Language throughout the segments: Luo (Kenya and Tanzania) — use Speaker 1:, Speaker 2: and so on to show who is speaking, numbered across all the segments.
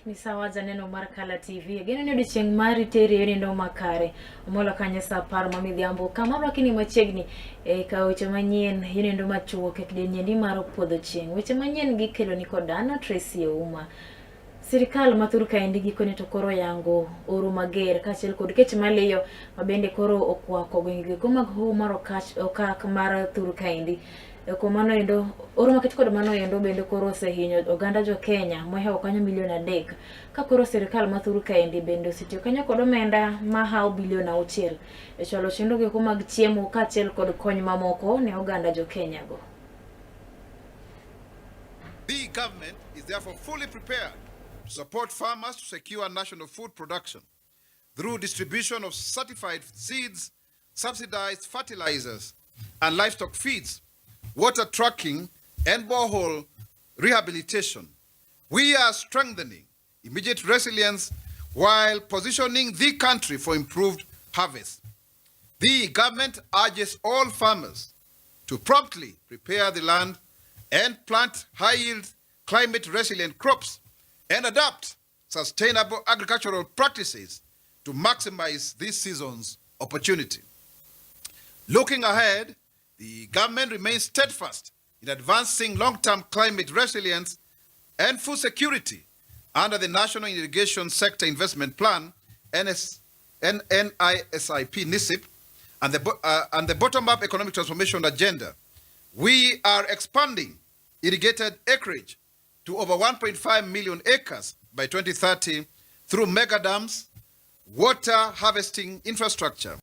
Speaker 1: Ni sawa janeno mar Kala TV. Ageno ni odiechieng' mari teri e nindo makare. Omolo kanyo sa 10 ma midhiambo. Kama rwaki ni machiegni e ka weche manyien yonindo machuok e kidienyendi mar podho chieng'. Weche manyien gikelo ni kod Anna Tracy Ouma. Sirikal ma thur kaendi gikone to koro yango oro mager kaachiel kod kech maliyo ma bende koro okwako gwenge go mag hoho mar okak mar thur kaendi. Kuom mano endo, oro maket kod mano endo bende koro osehinyo oganda jo Kenya mohewo kanyo milion 3 ka koro sirikal ma thur kaendi bende osetiyo kanyo kod omenda mahawo bilion 6 e chwalo chenro goeko mag chiemo kaachiel kod kony mamoko ne oganda jo Kenya go.
Speaker 2: The government is therefore fully prepared to support farmers to secure national food production through distribution of certified seeds, subsidized fertilizers and livestock feeds, water tracking and borehole rehabilitation. We are strengthening immediate resilience while positioning the country for improved harvest. The government urges all farmers to promptly prepare the land and plant high-yield, climate-resilient crops and adopt sustainable agricultural practices to maximize this season's opportunity. Looking ahead, the government remains steadfast in advancing long-term climate resilience and food security under the National Irrigation Sector Investment Plan, NSIP, NISIP, and the bottom-up economic transformation agenda. We are expanding irrigated acreage to over 1.5 million acres by 2030 through mega dams, water harvesting infrastructure.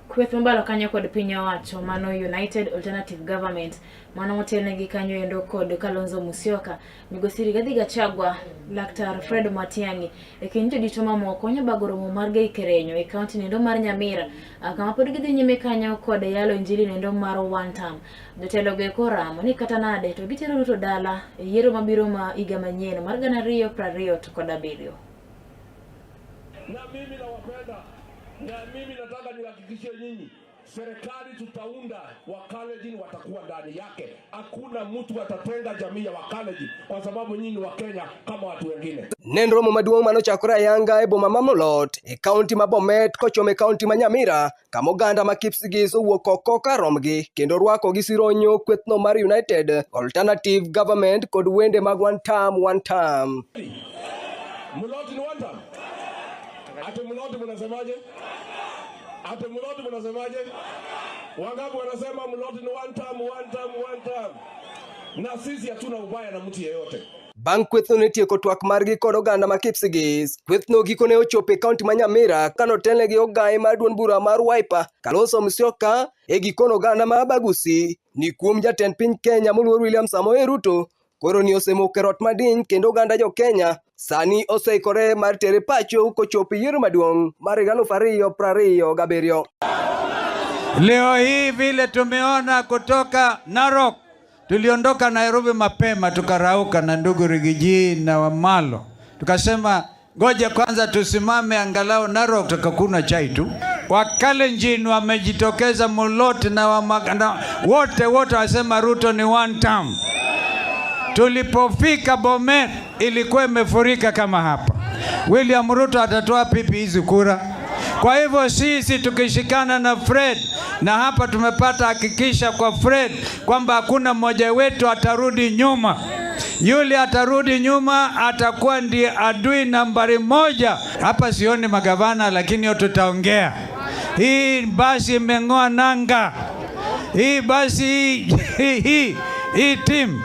Speaker 1: Kweth mabalo kanyo kod piny owacho mano United Alternative Government mano motelnegi kanyo endo kod Kalonzo Musyoka, Migosi Rigathi Gachagua, Laktar Fred Matiang'i e kind jodito mamoko nyobago romo mar Gei Kerenyo e kaunti nendo mar Nyamira kama pod gidhi nyime kanyo kod yalo injili nendo mar one term. Jotelo go eko oramo ni kata nade to gitero Ruto dala e yiero mabiro ma higa manyien mar 2027.
Speaker 3: Na mimi nawapenda, na mimi nataka nihakikishie nyinyi serikali tutaunda, Wakalenjin watakuwa ndani yake. Hakuna mtu atatenga jamii ya Wakalenjin kwa sababu nyinyi ni Wakenya kama watu wengine.
Speaker 4: Ne en romo maduong' manochakore ayanga e boma ma Molot e kaunti ma Bomet kochomo e kaunti ma Nyamira kama oganda ma Kipsigis owuok oko kar romgi kendo rwako gi sironyo kwethno mar United Alternative Government kod wende mag one term, one term.
Speaker 3: Mulot ni one term? Ati Mulot mnasemaje? Ati Mulot mnasemaje? Wangapi wanasema Mulot ni one term, one term, one term? Na sisi hatuna ubaya na mtu yeyote.
Speaker 4: Bang' kwethno ne tieko twak margi kod oganda ma Kipsigis, kwethno gikone ochopo e kaunti ma Nyamira kanotelne gi ogaye mar duond bura mar Wiper Kalonzo Musyoka e gikono oganda ma Abagusi ni kuom jatend piny Kenya moluor William Samoei Ruto koro ni osemoko e rot madiny kendo oganda jo Kenya sani oseikore mar tere pacho kochopo yiero maduong' mar higa 2027.
Speaker 5: Leo hii vile tumeona kutoka Narok, tuliondoka Nairobi mapema tukarauka na ndugu Rigiji na Wamalo, tukasema ngoja kwanza tusimame angalau Narok tukakunywa chai tu. Wakalenjin wamejitokeza Mulot na wote wote wasema Ruto ni one term. Tulipofika Bomet ilikuwa imefurika kama hapa. William Ruto atatoa pipi hizi kura. Kwa hivyo sisi tukishikana na Fred, na hapa tumepata hakikisha kwa Fred kwamba hakuna mmoja wetu atarudi nyuma. Yule atarudi nyuma atakuwa ndiye adui nambari 1. Hapa sioni magavana, lakini yote tutaongea. Hii basi imeng'oa nanga. Hii basi hii team.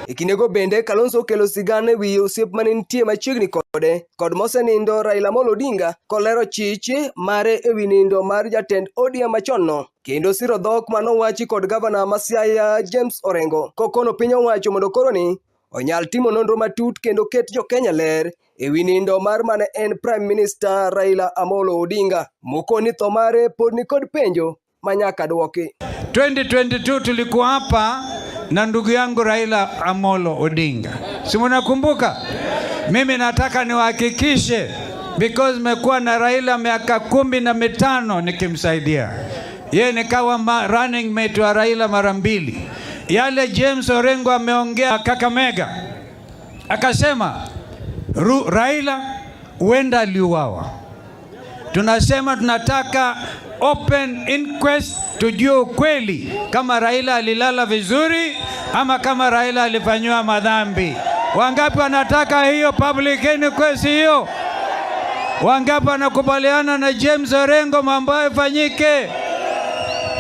Speaker 4: E kindego bende Kalonzo okelo sigana e wi osiep mane nitie machiegni kode kod mosenindo Raila Amolo Odinga kolero chich mare e wi nindo mar jatend ODM machon-no kendo siro dhok manowachi kod gavana ma Siaya James Orengo kokono piny owacho mondo koro ni onyal timo nonro matut kendo ket jo Kenya ler e wi nindo mar mane en Prime Minister Raila Amolo Odinga mokoni tho mare pod ni kod penjo manyaka dwoki.
Speaker 5: 2022 tulikuwa hapa na ndugu yangu Raila Amolo Odinga. Si mnakumbuka? Mimi nataka niwahakikishe because nimekuwa na Raila miaka 15 nikimsaidia. Yeye nikawa running mate wa Raila mara 2. Yale James Orengo ameongea Kakamega. Akasema Raila huenda aliuawa. Tunasema tunataka open inquest, tujue ukweli kama Raila alilala vizuri ama kama Raila alifanyiwa madhambi. Wangapi wanataka hiyo public inquest hiyo? Wangapi wanakubaliana na James Orengo mambo hayo ifanyike?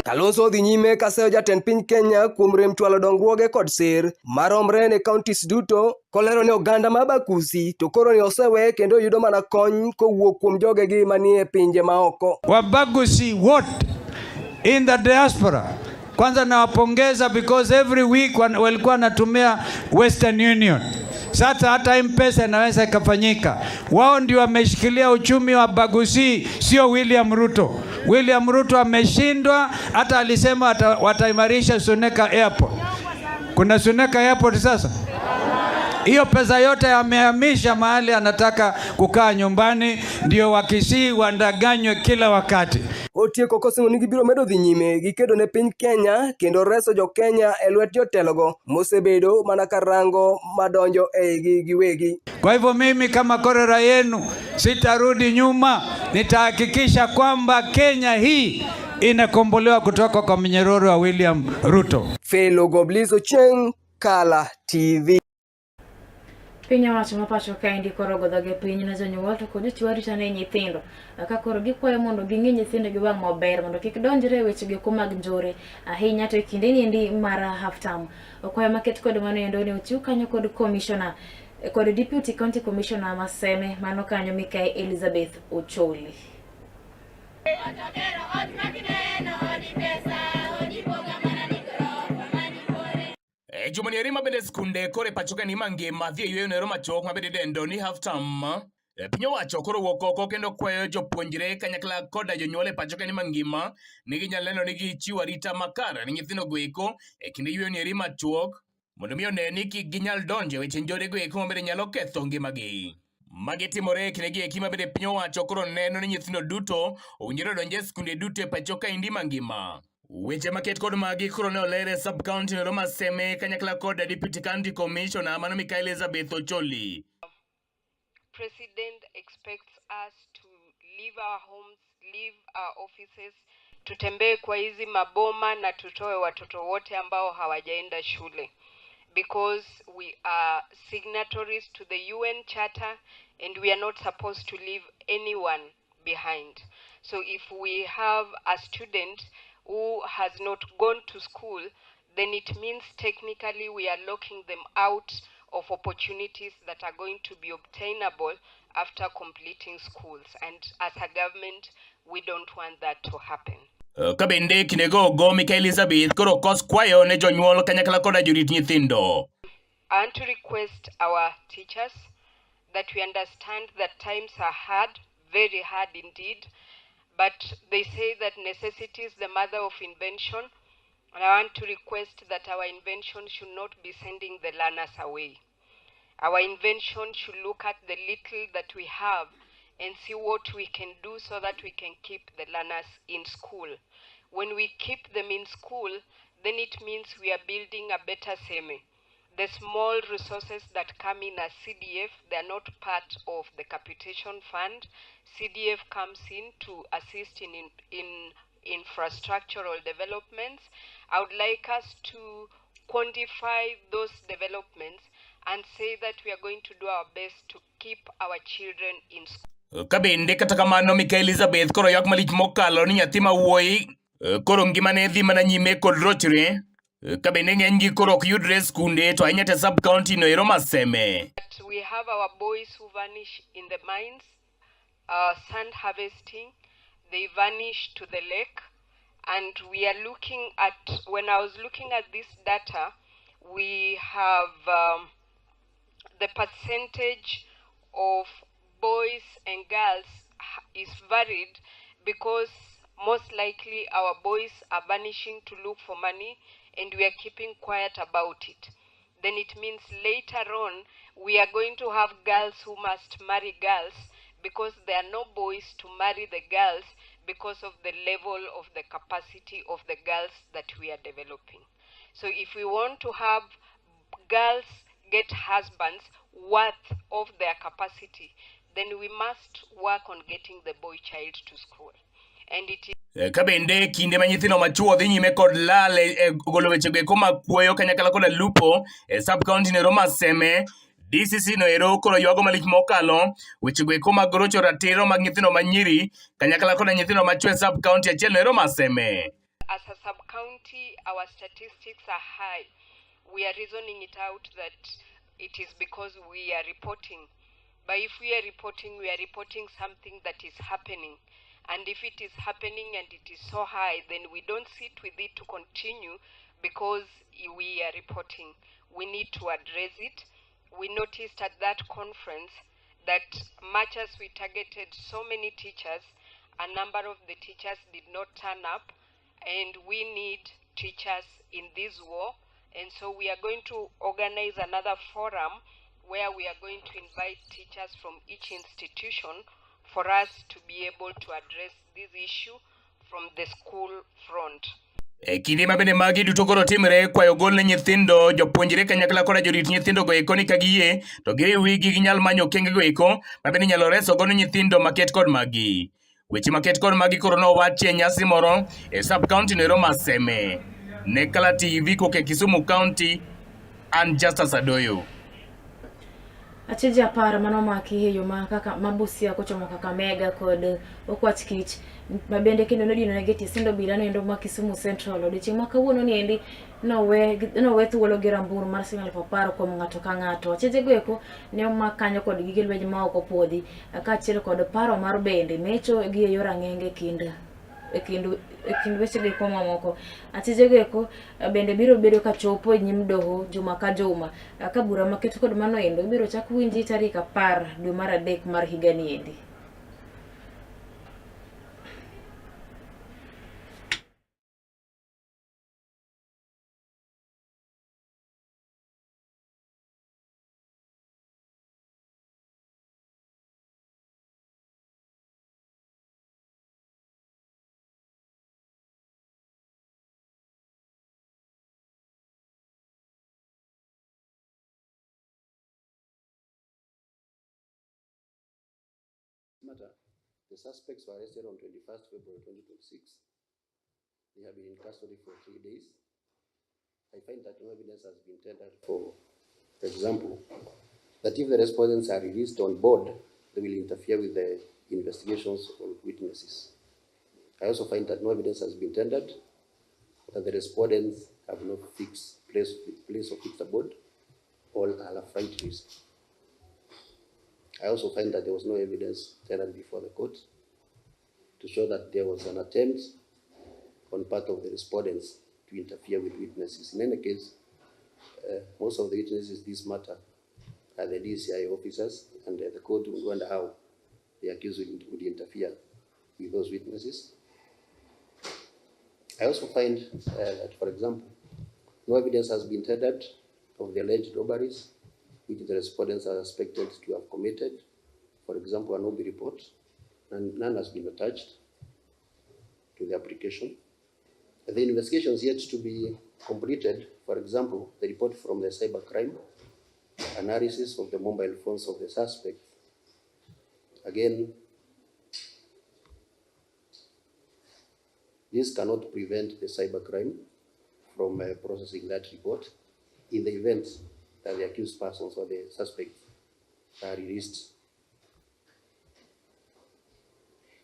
Speaker 4: Kalonzo odhi nyime kaseyo jatend piny Kenya kuom rem chwalo dongruoge kod sir maromre ne counties duto kolero ni oganda ma Bakusi to koro ni osewe kendo yudo mana kony kowuok kuom jogegi manie pinje maoko.
Speaker 5: Wabaguzi wote in the diaspora. Kwanza nawapongeza because every week walikuwa wanatumia Western Union. Sasa hata M-Pesa inaweza ikafanyika. Wao ndio wameshikilia uchumi wa Baguzi, sio William Ruto. William Ruto ameshindwa, hata alisema wataimarisha Suneka Airport. Kuna Suneka Airport sasa? Hiyo pesa yote amehamisha mahali anataka kukaa nyumbani, ndio Wakisii wandanganywe kila wakati.
Speaker 4: Otieko kosingo ni gibiro medo dhi nyime gi kedo ne piny Kenya kendo reso jo-Kenya e lwet jotelogo mosebedo mana ka rango madonjo eigi giwegi.
Speaker 5: Kwa hivyo mimi kama korera yenu sitarudi nyuma, nitahakikisha kwamba Kenya hii inakombolewa kutoka kwa mnyororo wa William Ruto.
Speaker 4: Felo Goblizo Chieng, Kala TV.
Speaker 1: Piny owacho ma pacho kaendi koro ogo dhoge piny ne jonyuol to kod jochiw arita ne nyithindo ka koro gikwayo mondo ging'i nyithindo gi wang' maber mondo kik donjre e weche go mag njore ahinya to e kinde niendi mar half term. Kwayo maket kod mano endo ne ochiw kanyo kod commissioner kod deputy county commissioner ma Seme mano kanyo Mikai Elizabeth Ocholi.
Speaker 6: E juma ni eri mabende skunde koro e pacho ka ni mangima dhi e yweyo nero machuok mabende idendo ni half term. Piny owacho koro wuok oko kendo kwayo jopuonjre kanyakla koda jonyuol e pacho ka ni mangima ni ginyalo neno ni gichiwo arita makare ne nyithindo go eko e kinde yweyo ni eri machuok mondo mi one ni kik ginyal donjo e weche njore go eko mabende nyalo ketho ngimagi. Magi timore e kindegi eki mabende piny owacho koro neno ni nyithindo duto owinjore odonj e skunde duto e pacho kaendi mangima. Weche maket kod magi koro ne oler e sub county no ma Seme kanyakla kod Deputy County Commissioner mano Mikai Elizabeth Ocholi.
Speaker 7: President expects us to leave our homes, leave our offices, tutembee kwa hizi maboma na tutoe watoto wote ambao hawajaenda shule because we are signatories to the UN Charter and we are not supposed to leave anyone behind. So if we have a student who has not gone to school, then it means technically we are locking them out of opportunities that are going to be obtainable after completing schools. And as a government, we don't want that to happen.
Speaker 6: Ka bende kindego go Mikai Elizabeth koro kos kwayo ne jonyuol kanyakla koda jorit nyithindo.
Speaker 7: I want to request our teachers that we understand that times are hard, very hard indeed, but they say that necessity is the mother of invention, and I want to request that our invention should not be sending the learners away. Our invention should look at the little that we have and see what we can do so that we can keep the learners in school. When we keep them in school, then it means we are building a better Seme. The small resources that come in as CDF, they are not part of the capitation fund. CDF comes in to assist in infrastructural developments. I would like us to quantify those developments and say that we are going to do our best to keep our children in school.
Speaker 6: Ka bende kata kamano Mikai Elizabeth koro ywak malich mokalo ni nyathi ma wuoyi koro ngimane dhi mana nyime kod rochre. Ka bende ng'enygi koro ok yudre e skunde to ahinya te sub county no ero ma Seme.
Speaker 7: But we have our boys who vanish in the mines, sand harvesting. They vanish to the lake. And we are looking at, when I was looking at this data, we have the percentage of boys and girls is varied because most likely our boys are vanishing to look for money and we are keeping quiet about it. Then it means later on we are going to have girls who must marry girls because there are no boys to marry the girls because of the level of the capacity of the girls that we are developing. So if we want to have girls get husbands worth of their capacity, then we must work on getting the boy child to school. And it is
Speaker 6: Ka bende kinde ma nyithindo machuo dhi nyime kod lal e golo wechego eko mag kuoyo kanyakla koda lupo e sub county nero ma Seme. DCC no ero koro ywago malich mokalo wechego eko mag rocho ratiro mag nyithindo manyiri kanyakla koda nyithindo machuo e sub county achiel no ero ma Seme.
Speaker 7: As a sub-county, our statistics are high. We are reasoning it out that it is because we are reporting. But if we are reporting something that is happening. And if it is happening and it is so high, then we don't sit with it to continue because we are reporting. We need to address it. We noticed at that conference that much as we targeted so many teachers, a number of the teachers did not turn up, and we need teachers in this war. And so we are going to organize another forum where we are going to invite teachers from each institution for us to be able to address this issue from the school front.
Speaker 6: E kinde ma bende magi duto koro timre, kwayo gol ne nyithindo, jopuonjre kanyakla koda jorit nyithindo go eko ni ka giyie to giriw wigi ginyal manyo okenge go eko ma bende inyalo reso godo nyithindo maket kod magi. Weche maket kod magi koro nowachi e nyasi moro e sub county no ero ma Seme. Ne Kala TV kowuok e Kisumu County, an Justus Adoyo.
Speaker 1: Achije 10 manomaki e yo ma kaka ma Busia kochomo Kakamega kod Okwach Kich ma bende kendo nodinonegi e tiend obila noendo ma Kisumu Central. Odiochieng' ma kawuono ni endi nowe thuolo gi ramburu mar siling 10,000 kuom ng'ato ka ng'ato. Achije go eko ne omak kanyo kod gige lweny ma ok opuodhi kaachiel kod paro mar bende mecho gi e yor ang'enge kind e kind weche go eko mamoko. Achije go eko bende biro bedo ka chopo e nyim doho juma ka juma ka bura maket kod mano endo ibiro chak winji tarik 10 dwe mar 3 mar higani endi.
Speaker 8: Matter, the suspects were arrested on 21st February 2026. They have been in custody for 3 days. I find that no evidence has been tendered, for example, that if the respondents are released on board, they will interfere with the investigations or witnesses. I also find that no evidence has been tendered that the respondents have no fixed place of fixed abode or are a flight risk. I also find that there was no evidence tendered before the court to show that there was an attempt on part of the respondents to interfere with witnesses. In any case, most of the witnesses this matter are the DCI officers, and the court would wonder how the accused would interfere with those witnesses. I also find that, for example, no evidence has been tendered of the alleged robberies which the respondents are suspected to have committed. For example, an OB report, and none has been attached to the application. The investigation is yet to be completed. For example, the report from the cybercrime analysis of the mobile phones of the suspects. Again, this cannot prevent the cybercrime from processing that report in the event that the accused persons or the suspects are released.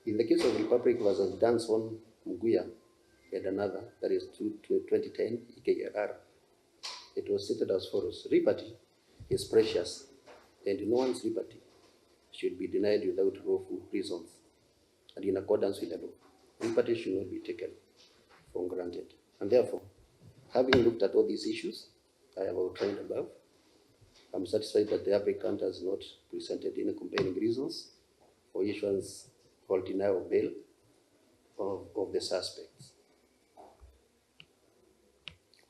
Speaker 8: In the case of Republic versus Danson Muguya and another, that is 2010 EKLR, it was stated as follows: liberty is precious, and no one's liberty should be denied without lawful reasons and in accordance with the law. Liberty should not be taken for granted. And therefore, having looked at all these issues I have outlined above, I'm satisfied that the applicant has not presented any compelling reasons for issuance or denial of bail of the suspects.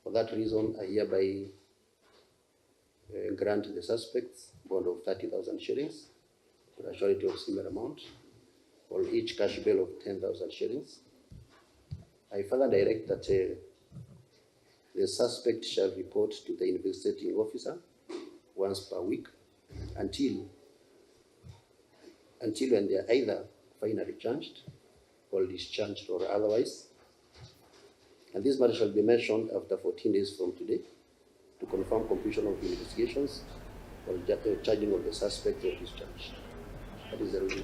Speaker 8: For that reason, I hereby grant the suspects bond of 30,000 shillings for a surety of similar amount, or each cash bail of 10,000 shillings. I further direct that the suspect shall report to the investigating officer once per week until when they are either finally charged or discharged or otherwise. And this matter shall be mentioned after 14 days from today to confirm completion of the investigations or charging of the suspect or discharge. That is the ruling.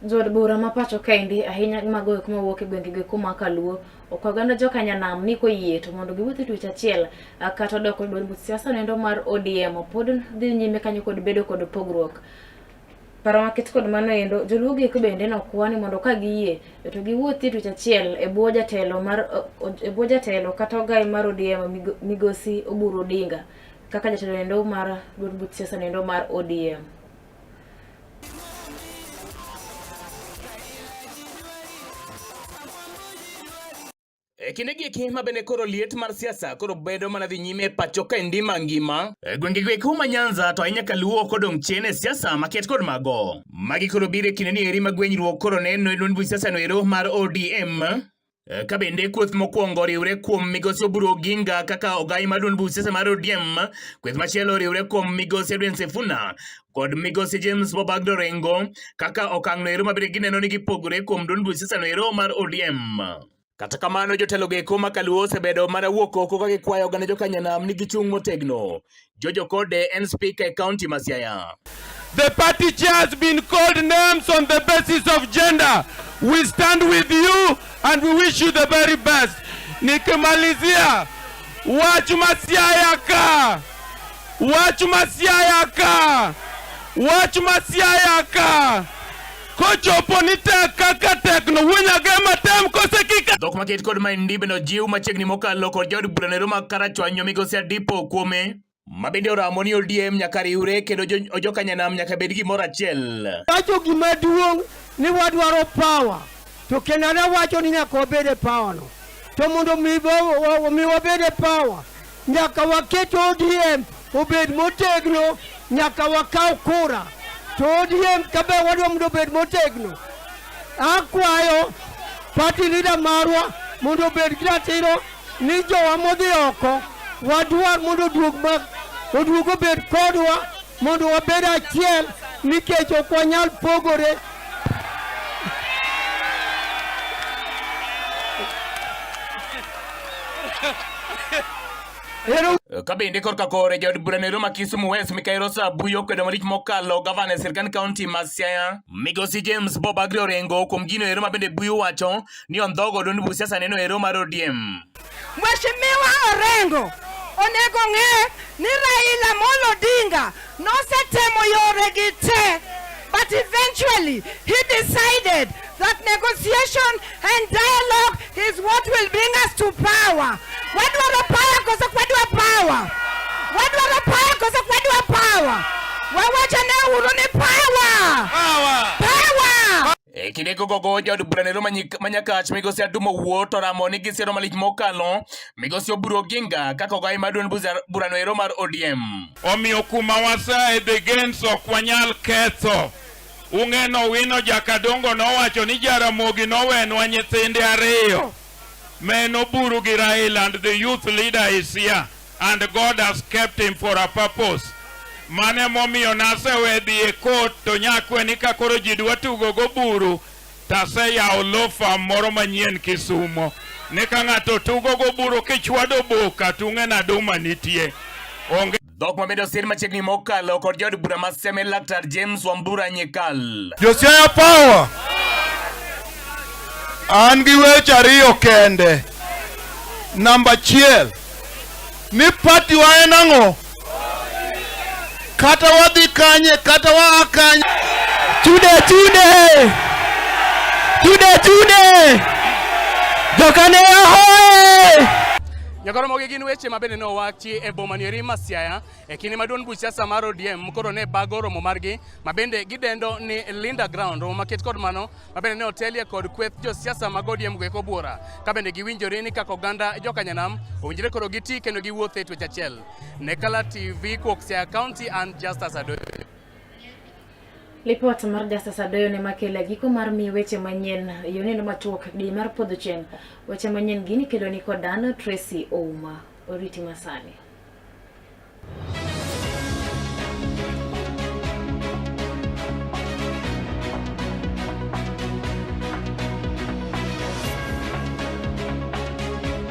Speaker 1: Jood bura ma pacho kaendi ahinya mago eko mawuok e gwenge go ma kaluo okwa oganda jokanyanam ni koyie to mondo giwuoth e twech achiel kata odok e duond buch siasa nendo mar ODM pod dhi nyime kanyo kod bedo kod pogruok. Paro maket kod mano endo joluo gi eko bende nokwa ni mondo ka giyie to giwuothi e twech achiel e bwo jatelo mar e bwo jatelo kata ogai mar ODM migosi Oburu Odinga kaka jatelo nendo mar duond buch siasa nendo mar ODM.
Speaker 6: E kinde gi eki ma bende koro liet mar siasa koro bedo mana dhi nyime e pacho kaendi mangima. E gwenge go eko ma Nyanza to ahinya kaluo ok odong' chien e siasa maket kod mago. Magi koro biro e kinde ni eri ma gwenyruok koro neno e duond buch siasa no ero mar ODM. Ka bende kweth mokwongo oriwre kuom migosi Oburu Oginga kaka ogai mar duond buch siasa mar ODM, kweth machielo oriwre kuom migosi Edwin Sifuna kod migosi James Bobagdo Orengo kaka okang' no ero ma bende gineno ni gipogore kuom duond buch siasa no ero mar ODM. Kata kamano jotelo go eko ma kaluo osebedo mana wuok oko ka gikwayo oganda jokanyanam ni gichung' motegno. George Okode en spika e kaunti ma Siaya.
Speaker 9: The party chair has been called names on the basis of gender. We stand with you and we wish you the very best. Nikimalizia, wach ma Siaya ka, wach ma Siaya ka, wach ma Siaya ka. Kochopo ni tek kaka tek no wuonya gema tem kose kika.
Speaker 6: Dhok maket kod maendi bende ojiw machiegni mokalo kod jaod bura nero ma Karachuonyo migosi Adipo Okuome ma bende oramo ni ODM nyaka riwre kendo jokanyanam nyaka bed gimoro achiel.
Speaker 10: Wacho gima duong' ni wadwaro power to kendo wacho ni nyaka wabed e power no. To mondo mi wabed e power nyaka waket ODM obed motegno, nyaka wakaw kura. To ODM kabe wadwa mondo obed motegno. Akwayo party leader marwa mondo obed gi ratiro ni jowa modhi oko wadwar mondo oduog obed kodwa mondo wabed achiel nikech ok wanyal pogore.
Speaker 6: Ka bende korka kore jaod bura nero ma Kisumu West Mikayi Rosa Abuyo okwedo malich mokalo gavana e sirkand kaunti ma Siaya migosi James Bob Agri Orengo kuom gino ero ma bende Buyo wacho ni ondhogo duond buch siasa neno ero mar ODM.
Speaker 11: Mheshimiwa Orengo onego ng'e ni Raila Amolo Odinga nosetemo yore gi te, but eventually he decided that negotiation and dialogue is what will bring us to power. Wadwaro power koso ok wadwa power? Wadwaro power koso ok wadwa power? Wawachane uru ni power!
Speaker 9: Power!
Speaker 11: Power!
Speaker 6: E kinde gogogo jaod bura nero ma Nyakach migosi Adumo Wuo to ramo ni gisiero malich mokalo migosi Oburu Oginga kaka ogai mar duond burano ero mar ODM.
Speaker 9: Omiyo kuma wasae the gains ok wanyal ketho. Ung'eno Wino Jakadongo nowacho ni Jaramogi nowenwa nyithinde ariyo. Men Oburu gi Raila and the youth leader is here and God has kept him for a purpose. Mane momiyo nasewe dhi e court to nyakwe ni ka koro ji dwa tugo goburu taseyawo law firm moro manyien Kisumo. Ni ka ng'ato tugo goburu kichwado boka tung'e na duma nitie. Onge
Speaker 6: Dhok ma bende osir machiegni mokalo kod jaod bura ma Seme Laktar James Wambura Nyikal.
Speaker 9: Josiaya Power. An gi weche ariyo kende. Namba achiel, ni party wa en ang'o? Kata wadhi kanye, kata waa kanye.
Speaker 10: Chude chude! Chude chude! Jokane ahoe!
Speaker 6: Nyakoromogi gin weche ma bende nowachi e boma nieri ma Siaya e kinde ma duond buch siasa mar ODM koro ne bago romo margi ma bende gidendo ni Linda Ground, romo maket kod mano ma bende ne otelie kod kweth josiasa mag ODM go eko buora ka bende giwinjore ni kaka oganda jokanyanam owinjore koro giti kendo giwuoth e twech achiel. Ne Kala TV kuok Siaya County and Justus Adoyo.
Speaker 1: Lipot mar Justus Adoyo ne makelo giko mar mi weche manyien yo neno machuok di mar podho chieng'. Weche manyien gini kelo ni kod an Tracy Ouma. Oriti masani.